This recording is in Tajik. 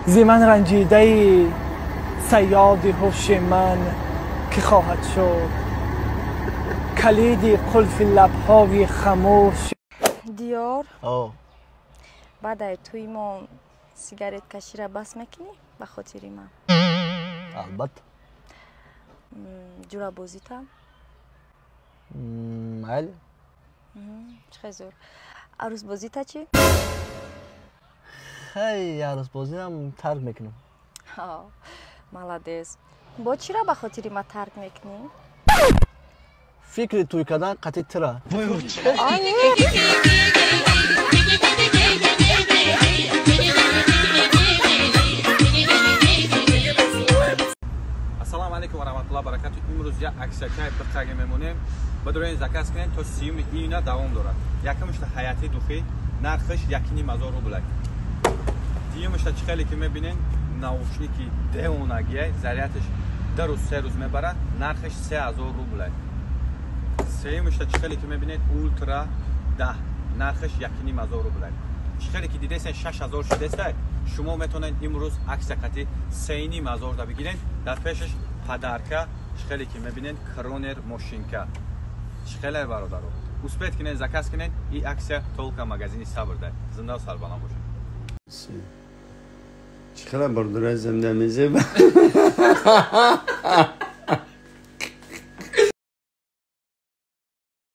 Зи ман ранҷидаи саёди ҳуши ман ки хоҳад шуд калиди қулфи лабҳои хамӯш. Диёр, баъдаи тӯи мо сигареткашира бас мекунӣ ба хотири ман? Албатта. Ҷурабозита? Майли. Чӣ хел зур. Арӯсбозита чӣ? Хай, арӯсбозиам тарк мекунам. Молодец. Бо чира ба хотири ма тарк мекунӣ? Фикри тӯй кардан қатъи тира. Ассалому алайкум ва раҳматуллоҳи ва баракатуҳ. Имрӯз як аксиякай биқаге мемонем. Бадроин заказ кунем то 30 июна давом дорад. Якумшта ҳаяти духи нархаш 1,5 ҳазор рублай. Дуюмшта чӣ хеле ки мебинен наушники девонагия зарядаш 2 рӯз 3 рӯз мебарад, нархаш 3000 рублай. Сеюмшта чӣ хеле ки мебинед Ултра 10 нархаш 1,5 ҳазор рублай. Чӣ хеле ки дидесен 6000 шудестай, шумо метавонед имрӯз аксия қати 3,5 ҳазор да бигиред. Дар пешаш подарка чӣ хеле ки мебинед кронер мошинка. Чӣ хеле бародаро, успеть кунед, заказ кунед. И аксия только магазини Сабр дай. Зинда ва сарбаланд бошед. Чӣ хеле бародарои замина мезеба.